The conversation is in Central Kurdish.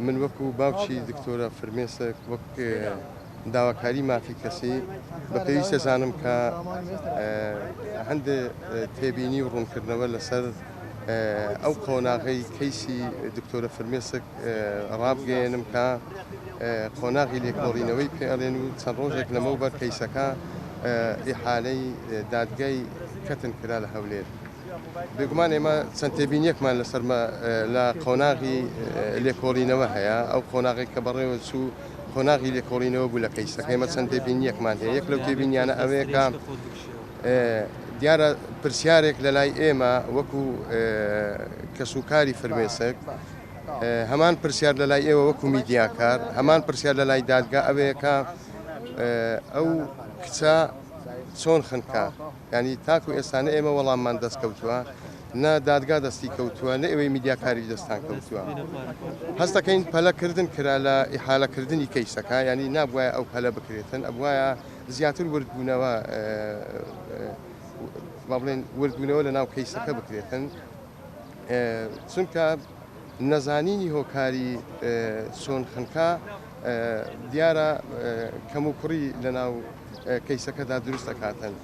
من وەکو باوکی دکتۆرە فرمێسک وەک داواکاری مافی کەسی بە پێویست دەزانم کە هەندێ تێبینی و ڕوونکردنەوە لەسەر ئەو قۆناغەی کەیسی دکتۆرە فرمێسک ڕابگەیەنم کە قۆناغی لێکۆڵینەوەی پێ ئەڵێن و چەند ڕۆژێک لەمەوبەر کەیسەکە ئیحالەی دادگای کەتن کرا لە هەولێر. بێگومان ئێمە چەند تێبینیەکمان لەسەر لە قۆناغی لێکۆڵینەوە هەیە، ئەو قۆناغێک کە بەڕێوە چوو قۆناغی لێکۆڵینەوە بوو لە کەیسەکە، ئێمە چەند تێبینیەکمان هەیە. یەک لەو تێبینیانە ئەوەیە کە دیارە پرسیارێک لە لای ئێمە وەکو کەسوکاری فرمێسک، هەمان پرسیار لە لای ئێوە وەکو میدیاکار، هەمان پرسیار لە لای دادگا ئەوەیە کە ئەو کچە چۆن خنکا؟ یانی تاکو ئێستا نە ئێمە وەڵاممان دەست کەوتووە، نە دادگا دەستی کەوتووە، نە ئێوەی میدیاکاریش دەستتان کەوتووە. هەست دەکەین پەلە کردن کرا لە ئیحالەکردنی کەیسەکە، یانی نابوایە ئەو پەلە بکرێتن، ئەبوایە زیاتر وردبوونەوە با بڵێن وردبوونەوە لە ناو کەیسەکە بکرێتن، چونکە نەزانینی هۆکاری چۆن خنکا دیارە کەموکوڕی لە ناو کەیسەکەدا دروست ئەکاتن.